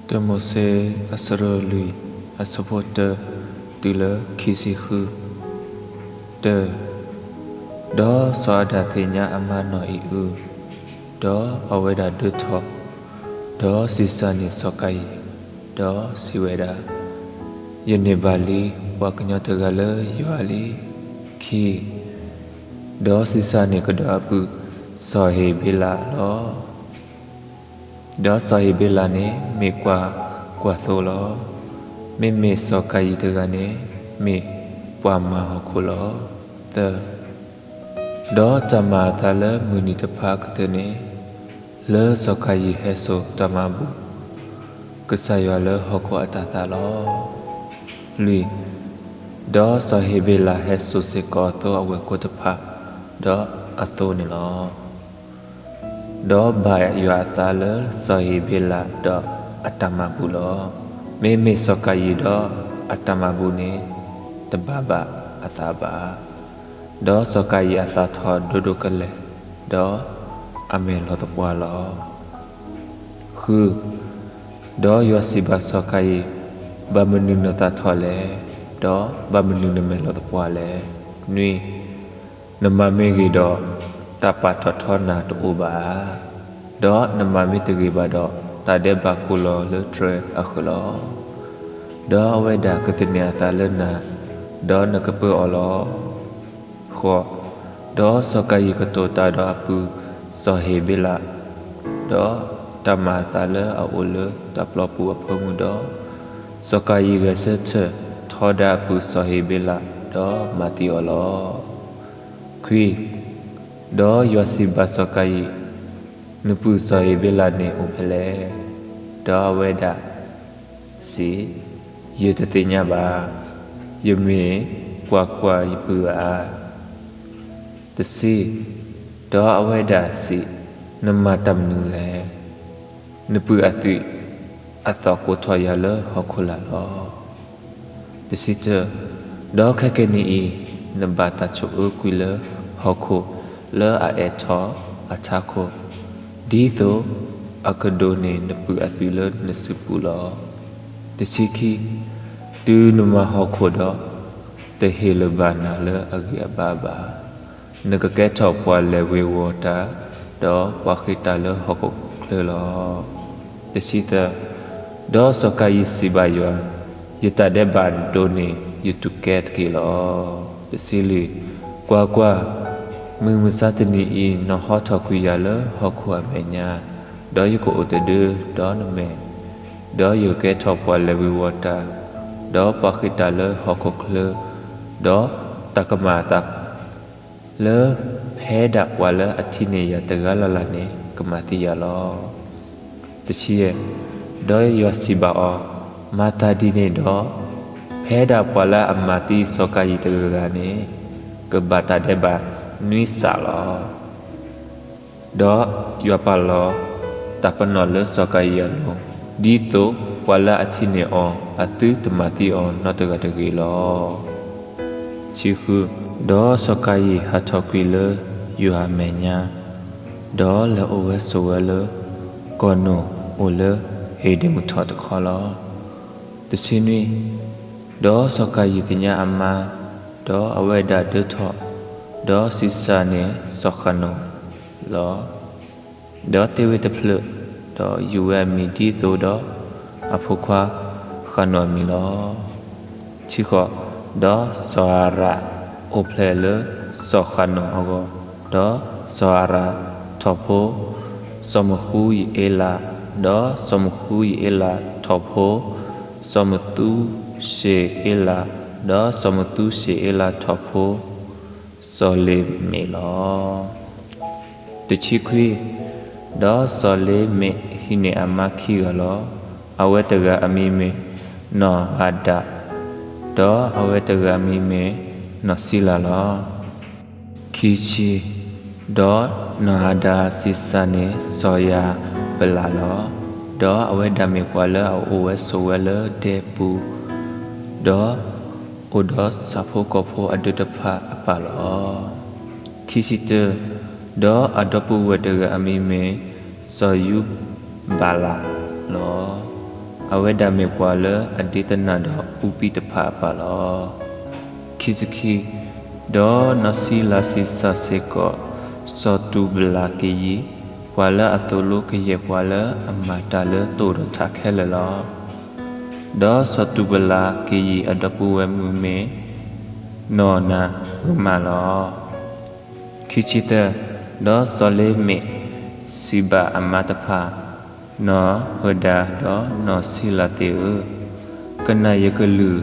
တၢမိၤၡ့ အဆၢဒိၣ်လွံၢ် အဆၢဖိတၢ တုၤလၢခံဆံဃု. တၢ, ဒီးစီၤအၤဒၣ်သ့ၣ်ညါအမါနီၢ်အံၣ်အု, ဒီးအဝဲဒၣ်ဒၢထီၣ်, ဒီးဆံးစၢ်န့ၢ်စီၤကၤယံၣ်, ဒီးစံးဝဲဒၣ်, ယန့ၢ်ဘၣ်လံ ပှၤကညီတဂၤလၢယွၤလံ. ခံ, ဒီးဆံးစၢ်န့ၢ်ကဒီးအပုၢ် စီၤဧ့ၤဘ့လးလီၤ. ဒီးစီၤဧ့ၤဘ့လးန့ၣ် မ့ၢ်ကွၢ်ကွၢ်သိလီၤ. မ့မ့ၢ်စီၤကၤယံၣ်တဂၤန့ၣ် မ့ၢ်ပှၤမၤဟီၣ်ခိၣ်လီၤ. သၢ, ဒီးတၢ်မၤအသးလၢမုၢ်နံၤတဖၣ်အကတၢၢ်န့ၣ်, လၢစီၤကၤယံၣ်ဟဲစိာ်တၢ်မၤဘူၣ် ကစၢ်ယွၤလၢဟီၣ်ခိၣ်အတၤသၣ်လီၤ. လွံၢ်, ဒီးစီၤဧ့ၤဘ့လးဟဲစိာ်စ့ၢ်ကီးအသိအဝဲၢ်ကိတဖၣ်, ဒီးအသိန့ၣ်လီၤ. ဒီးဘၣ်ယွၤအသးလၢစီၤဧ့ၤဘ့လးဒီးအတၢ်မၤဘူၣ်လီၤ. မ့မ့ၢ်စီၤကၤယံၣ်ဒီးအတၢ်မၤဘူၣ်န့ၣ် တဘၣ်ဘၣ်အသးဘၣ်. ဒီးစီၤကၤယံၣ်အသးထီၣ်ဒိၣ်ဒိၣ်ကလဲာ်, ဒီးအမဲာ်လီၤသပှၢ်လီၤ. ဃု, ဒီးယွၤစံးဘၣ်စီၤကၤယံၣ်, ဘၣ်မနုၤနသးထီၣ်လဲၣ်, ဒီးဘၣ်မနုၤနမဲာ်လီၤသပှၢ်လဲၣ်. နွံ, နမၤမ့ၢ်ဂ့ၤဒီး, တၢ်ပာ်ထီၣ်ထီနၤတအိၣ်ဘၣ်ဧါ. ဒီးနမၤမ့ၢ်တဂ့ၤဘၣ်ဒီး, တၢ်ဒဲးဘးကိးလီၤလၢတြဲၤအဃၢၤလီၤ. ဒီးအဝဲဒၣ်ကသန့ၤအသးလၢနၤ, ဒီးနကပၢအီၤလီၤ. ဃိး, ဒီးစီၤကၤယံၣ်ကတိၤတၢ်ဒီးအပုၢ်စီၤဧ့ၤဘ့လး, ဒီးတၢ်မၤအသးလၢအအိၣ်လၢတၢ်ပျီပူၤအဖၢမုၢ်ဒီး, စီၤကၤယံၣ်ဂဲၤဆၢထၢၣ်ထီဒါအပုၢ်စီၤဧ့ၤဘ့လး, ဒီးမၤသံအီၤလီၤ. ခွံ, ဒီးယွၤစံးဘၣ်စီၤကၤယံၣ်, နပုၢ်စီၤဧ့ၤဘ့လးန့ၣ်အိၣ်ဖဲလဲၣ်. ဒီးအဝဲဒၣ်စံး, ယတသ့ၣ်ညါဘၣ်, ယမ့ၢ်ကွၢ်ကွၢ်ယပုၢ်ဧါ. တဆံ, ဒီးအဝဲဒၣ်စံး, နမၤတၢ်မနုၤလဲၣ်. နပုၢ်အသွံၣ်အသီၣ်ကိးထီၣ်ယၤလၢဟီၣ်ခိၣ်လာ်လီၤ. တဆံတၢ, ဒီးခဲကနံၣ်အံၤ, နဘၣ်တၢ်ဆိၣ်အၢကွံာ်လၢဟီၣ်ခိၣ်လၢအအဲၣ်ထီၣ်အထးခိၣ်, ဒ်သိးအကဒိးန့ၢ်နပုၢ်အသွံၣ်လၢနစုပူၤလီၤ. တဆံခံ, တုၤနမၤဟီၣ်ခိၣ်ဒီး, တဟ့ၣ်လၢၤဘၣ်နၤလၢအဂံၢ်အဘါဘၣ်. နကကဲထီၣ်ပှၤလဲၤဝ့ၤဝီၤတၢ်, ဒီးပှၤဃ့ၢ်တၢ်လၢဟီၣ်ခိၣ်ချၢလီၤ. တဆံသၢ, ဒီးစီၤကၤယံၣ်စံးဘၣ်ယွၤ, ယတၢ်ဒဲးဘးဒိးန့ၢ်ယတူၢ်ကဲတက့ၢ်လီၤ. တဆံလွံၢ်, ကွၢ်ကွၢ်, မုၢ်မဆါတနံၤအံၤ နဟီထီၣ်ကွံာ်ယၤလၢဟီၣ်ခိၣ်အမဲာ်ညါ, ဒီးယကအိၣ်တဒၢဒီးနမဲာ်, ဒီးယကကဲထီၣ်ပှၤလဲၤဝ့ၤဝီၤတၢ်, ဒီးပှၤဃ့ၢ်တၢ်လၢဟီၣ်ခိၣ်ချၢ, ဒီးတၢ်ကမၤအသး လၢဖဲဒၣ်ပှၤလၢအထံၣ်န့ၢ်ယၤတဂၤလၢ်လၢ်န့ၣ် ကမၤသံယၤလီၤ. တဆံယဲၢ်, ဒီးယွၤစံးဘၣ်အီၤ, မၤသးဒ်န့ၣ်ဒီး, ဖဲဒၣ်ပှၤလၢအမၤသံစီၤကၤယံၣ်တဂၤဂၤန့ၣ်, ကဘၣ်တၢ်ဒဲးဘးနွံစးလီၤ. ဒီးယွၤပာ်လီၤတၢ်ပနီၣ်လၢစီၤကၤယံၣ်အလိၤ, ဒ်သိးပှၤလၢအထံၣ်န့ၢ်အီၤအသုတမၤသံအီၤနီတဂၤတဂ့ၤလီၤ. ဆံဃု, ဒီးစီၤကၤယံၣ်ဟးထီၣ်ကွံာ်လၢယွၤအမဲာ်ညါ, ဒီးလဲၤအိၣ်ဝဲဆိးဝဲလၢ ကီၢ်နိၣ်အိၣ်လၢဧ့ဒ့ၣ်မုၢ်ထီၣ်တခီလီၤ. တဆံနွံ, ဒီးစီၤကၤယံၣ်သ့ၣ်ညါအမါ, ဒီးအဝဲဒၣ်ဒၢထီၣ်, ဒီးဆံးစၢ်န့ၢ်စီၤဃနိၣ်လီၤ. ဒီးတ့ဝဲတဖျၢၣ်, ဒီးယူၤဝဲအမံၤဒ်သိးဒီးအဖိခွါဃနိၣ်အမံၤလီၤ. ဆံဃိး, ဒီးစီၤအၤရၣ်အိၣ်ဖျဲၣ်လၢစီၤဃနိၣ်အဂီၢ်, ဒီးစီၤအၤရၣ်ထီၣ်ဖိစီၤမဃူယအ့လး, ဒီးစီၤမဃူယအ့လးထီၣ်ဖိစီၤမသူၡ့အ့လး, ဒီးစီၤမသူၡ့အ့လးထီၣ်ဖိစီၤလ့မ့းလီၤ. တဆံခွံ, ဒီးစီၤလ့မ့းဟံးန့ၢ်အမါခံဂၤလီၤ. အဝဲတဂၤအမံၤမ့ၢ်နီၢ်အၤဒၣ်, ဒီးအဝဲတဂၤအမံၤမ့ၢ်နီၢ်စံလၤလီၤ. ခံဆံ, ဒီးနီၢ်အၤဒၣ်ဆံးစၢ်န့ၢ်စီၤယၤဘလးလီၤ. ဒီးအဝဲဒၣ်မ့ၢ်ပှၤလၢအအိၣ်ဝဲဆိးဝဲလၢဒဲပူၤ, ဒီးအိၣ်ဒီးဆၣ်ဖိကီၢ်ဖိအဒၢတဖၣ်အပၢ်လီၤ. ခံဆံတၢ, ဒီးအဒီပုၢ်ဝဲၢ်တဂၤအမံၤမ့ၢ်စီၤယူဘၤလးလီၤ. အဝဲဒၣ်မ့ၢ်ပှၤလၢအဒ့တနၢ်ဒီးအူပံတဖၣ်အပၢ်လီၤ. ခံဆံခံ, ဒီးနီၢ်စံလၤစံးစၢ်စ့ၢ်ကီး စီၤတူၢ်ဘလးကယံာ်, ပှၤလၢအသိၣ်လိကယဲၢ်ပှၤလၢအမၤတၢ်လၢတအိၣ်ဒီးထးခဲလၢာ်လီၤ. ဒီးစီၤတူၢ်ဘလးကယံာ်အဒီပုၢ်ဝဲၢ်မုၣ်မ့ၢ် နီၢ်နၤဧိၤမးလီၤ. ခံဆံသၢ, ဒီးစီၤလ့မ့းစံးဘၣ်အမါတဖၣ်, နီၢ်ဟၢဒၤဒီးနီၢ်စံလၤသ့ၣ်ဧၢ, ကနၣ်ယကလုၢ်,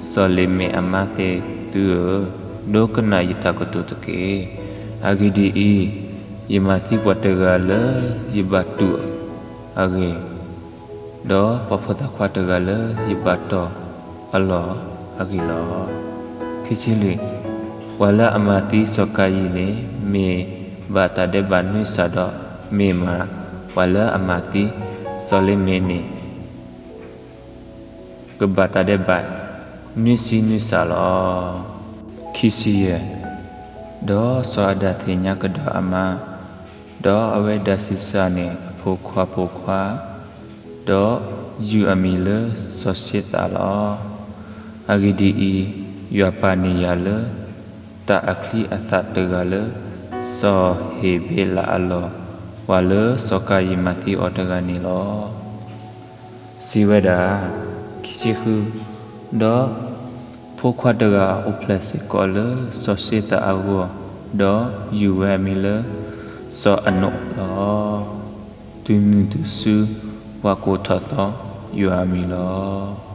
စီၤလ့မ့းအမါသ့ၣ်သုဧၢ, ဒိကနၣ်ယတၢ်ကတိၤတက့ၢ်. အဂ့ၢ်ဒ်အံၤ, ယမၤသံပှၤတဂၤလၢယဘၣ်တူၢ်အဂ့ၢ်, ဒီးပှၤဖိသၣ်ခွါတဂၤလၢယဘၣ်တီၢ်အလီၢ်အဂ့ၢ်လီၤ. ခံဆံလွံၢ်, ပှၤလၢအမၤသံစီၤကၤယံာ်န့ၣ် မ့ၢ်ဘၣ်တၢ်ဒဲးဘးနွံစၢ်ဒီး, မ့ၢ်မးပှၤလၢအမၤသံစီၤလ့မ့းန့ၣ် ကဘၣ်တၢ်ဒဲးဘးနွံဆံနွံစၢ်လီၤ. ခံဆံယဲၢ်, ဒီးစီၤအၤဒၣ်သ့ၣ်ညါကဒီးအမါ, ဒီးအဝဲဒၣ်စံးစၢ်န့ၢ်အဖိခွါဖိခွါ, ဒီးယုၢ်အမံၤလၢစီၤၡ့သးလီၤ. အဂ့ၢ်ဒ်အံၤ, ယွၤပာ်န့ၢ်ယၤလၢ တၢ်အချံအသၣ်တဂၤလၢ စီၤဟ့းဘ့လးအလီၢ်, ပှၤလၢစီၤကၤယံာ်မၤသံအီၤတဂၤန့ၣ်လီၤ. စံးဝဲဒၣ်, ခံဆံဃု, ဒီးဖိခွါတဂၤအိၣ်ဖျဲၣ်စ့ၢ်ကီးလၢစီၤၡ့သးအဂီၢ်, ဒီးယုၢ်ဝဲအမံၤလၢ စီၤအနိးလီၤ. တုၤနုၤတစုပှၤကိးထီၣ်သီယွၤအမံၤလီၤ.